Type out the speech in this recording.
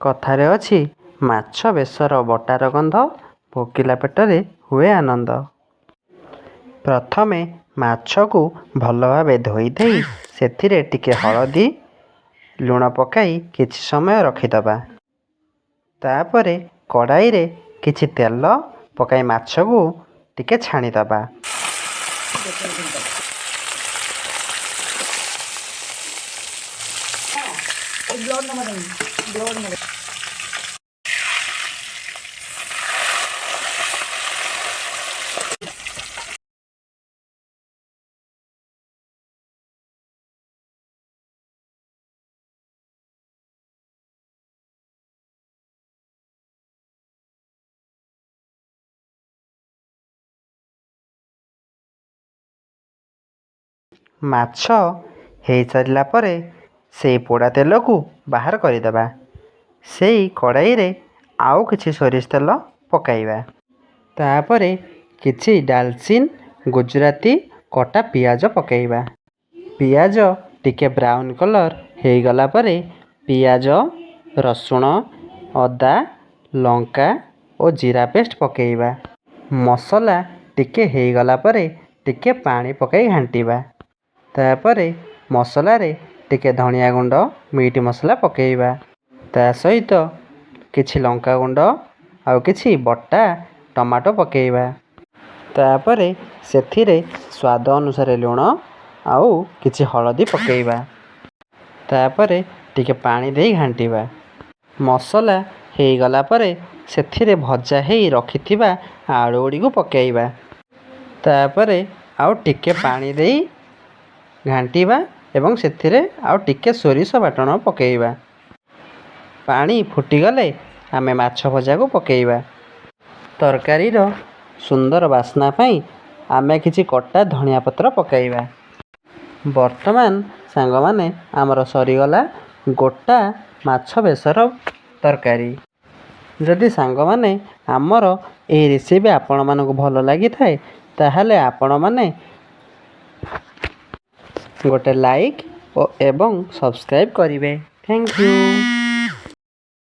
କଥାରେ ଅଛି, ମାଛ ବେସର ବଟାର ଗନ୍ଧ, ଭୋକିଲା ପେଟରେ ହୁଏ ଆନନ୍ଦ। ପ୍ରଥମେ ମାଛକୁ ଭଲ ଭାବେ ଧୋଇ ଦେଇ ସେଥିରେ ଟିକେ ହଳଦୀ, ଲୁଣ ପକାଇ କିଛି ସମୟ ରଖିଦେବା। ତାପରେ କଡ଼ାଇରେ କିଛି ତେଲ ପକାଇ ମାଛକୁ ଟିକେ ଛାଣିଦେବା। ବ୍ଲଡ୍ ନେବା ପାଇଁ, ବ୍ଲଡ୍ ନେବା। ମାଛ ହେଇସାରିଲା ପରେ ସେଇ ପୋଡ଼ା ତେଲକୁ ବାହାର କରିଦେବା। ସେଇ କଡ଼ାଇରେ ଆଉ କିଛି ସୋରିଷ ତେଲ ପକାଇବା। ତାପରେ କିଛି ଡାଲଚିନି, ଗୁଜୁରାତି, କଟା ପିଆଜ ପକାଇବା। ପିଆଜ ଟିକେ ବ୍ରାଉନ୍ କଲର୍ ହେଇଗଲା ପରେ ପିଆଜ, ରସୁଣ, ଅଦା, ଲଙ୍କା ଓ ଜିରା ପେଷ୍ଟ ପକାଇବା। ମସଲା ଟିକେ ହେଇଗଲା ପରେ ଟିକେ ପାଣି ପକାଇ ଘାଣ୍ଟିବା। ତାପରେ ମସଲାରେ ଟିକେ ଧନିଆ ଗୁଣ୍ଡ, ମିଟ୍ ମସଲା ପକାଇବା। ତା ସହିତ କିଛି ଲଙ୍କା ଗୁଣ୍ଡ ଆଉ କିଛି ବଟା ଟମାଟୋ ପକାଇବା। ତାପରେ ସେଥିରେ ସ୍ୱାଦ ଅନୁସାରେ ଲୁଣ ଆଉ କିଛି ହଳଦୀ ପକାଇବା। ତାପରେ ଟିକେ ପାଣି ଦେଇ ଘାଣ୍ଟିବା। ମସଲା ହେଇଗଲା ପରେ ସେଥିରେ ଭଜା ହେଇ ରଖିଥିବା ଆଳୁ ଗୁଡ଼ିକୁ ପକାଇବା। ତାପରେ ଆଉ ଟିକେ ପାଣି ଦେଇ ଘାଣ୍ଟିବା ଏବଂ ସେଥିରେ ଆଉ ଟିକେ ସୋରିଷ ବାଟଣ ପକାଇବା। ପାଣି ଫୁଟିଗଲେ ଆମେ ମାଛ ଭଜାକୁ ପକାଇବା। ତରକାରୀର ସୁନ୍ଦର ବାସ୍ନା ପାଇଁ ଆମେ କିଛି କଟା ଧନିଆ ପତ୍ର ପକାଇବା। ବର୍ତ୍ତମାନ ସାଙ୍ଗମାନେ, ଆମର ସରିଗଲା ଗୋଟା ମାଛ ବେସର ତରକାରୀ। ଯଦି ସାଙ୍ଗମାନେ, ଆମର ଏହି ରେସିପି ଆପଣମାନଙ୍କୁ ଭଲ ଲାଗିଥାଏ, ତାହେଲେ ଆପଣମାନେ ଗୋଟେ ଲାଇକ୍ ଓ ଏବଂ ସବସ୍କ୍ରାଇବ୍ କରିବେ। Thank you.